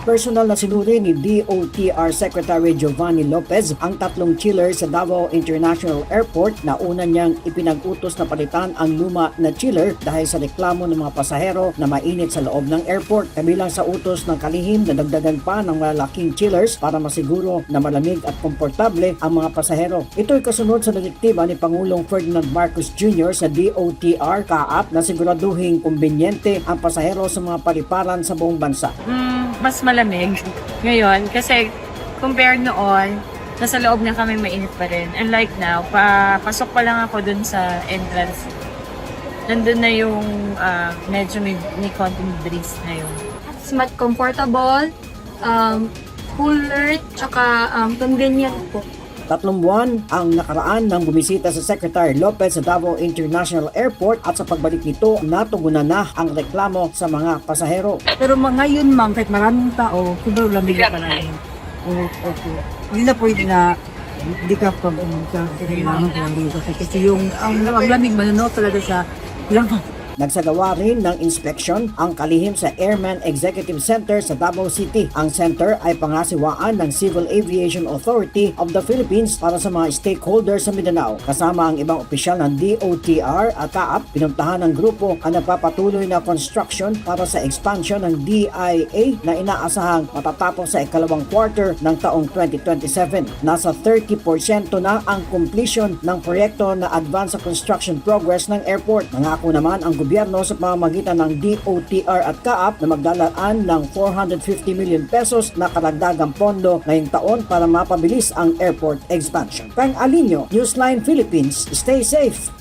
Personal na sinuri ni DOTR Secretary Giovanni Lopez ang tatlong chiller sa Davao International Airport na una niyang ipinag-utos na palitan ang luma na chiller dahil sa reklamo ng mga pasahero na mainit sa loob ng airport. Kabilang sa utos ng kalihim na dagdagan pa ng malalaking chillers para masiguro na malamig at komportable ang mga pasahero. Ito'y kasunod sa direktiba ni Pangulong Ferdinand Marcos Jr. sa DOTR CAAP na siguraduhing kumbinyente ang pasahero sa mga paliparan sa buong bansa. Mas malamig ngayon kasi compared noon, nasa loob na kami, mainit pa rin. Unlike now, pasok pa lang ako dun sa entrance. Nandun na yung medyo may konting breeze na yung Mas comfortable, cooler, tsaka convenient po. 3 buwan ang nakaraan nang bumisita sa Secretary Lopez sa Davao International Airport at sa pagbalik nito, natugunan na ang reklamo sa mga pasahero. Pero mga ngayon, ma'am, kahit maraming tao, sobrang lamig pa rin. Oo, okay. Hindi na pwede na hindi ka pag sa kailangan kung kasi yung ang lamig, manuno talaga sa lang. Nagsagawa rin ng inspection ang kalihim sa Airman Executive Center sa Davao City. Ang center ay pangasiwaan ng Civil Aviation Authority of the Philippines para sa mga stakeholders sa Mindanao. Kasama ang ibang opisyal ng DOTR at CAAP, pinuntahan ng grupo ang nagpapatuloy na construction para sa expansion ng DIA na inaasahang matatapos sa ikalawang quarter ng taong 2027. Nasa 30% na ang completion ng proyekto na advance sa construction progress ng airport. Nangako naman ang gobyerno sa pamamagitan ng DOTR at CAAP na maglalaan ng 450 million pesos na karagdagang pondo ngayong taon para mapabilis ang airport expansion. Pang Alinio, Newsline Philippines, stay safe.